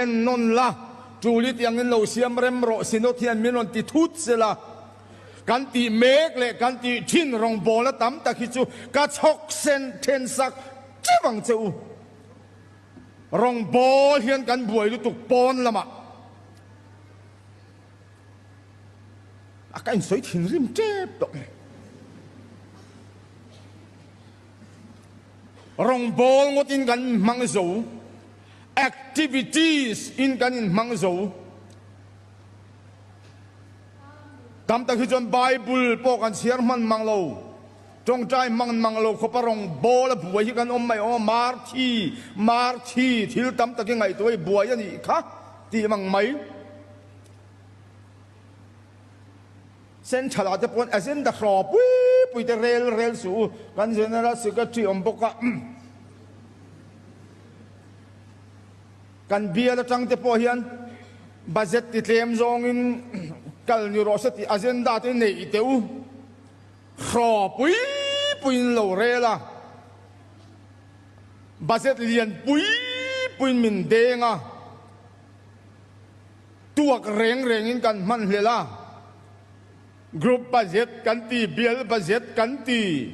En nawn la, tul i tiangin lo siam rem rawh, Synod hian min rawn ti thut sela, kan tih mek leh kan tih thin rawngbawlna tam tak hi chu ka chhawk sen then sak teuh ang che u. Rawngbâwl hian kan buai lutuk pawn lamah a ka insawi thinrim tep tawh. Rawngbâwl ngawtin kan inhmang zo, activities in kan inhmang zo. Tam tak hi chuan Bible pawh kan chhiar hman mang lo. Tawngtai hmang mang lo khawpa rawng bawl a buai hi kan awm mai awm a, mar thi, mar thi thil tam tak hi ngaihtuah i buai a nih kha tih mang mai. Central ah te pawn agenda hraw pui pui te rel rel suh u, kan General Secretary awm bawk a, kan bial atang te pawh hian budget ti tlem zawngin kal ni rawh se tih agenda te neih teh u. Hraw pui puiin lo rel a, budget lian pui puiin min deng a, tuak reng rengin kan hman hlel a, group budget kan ti, bial budget kan ti.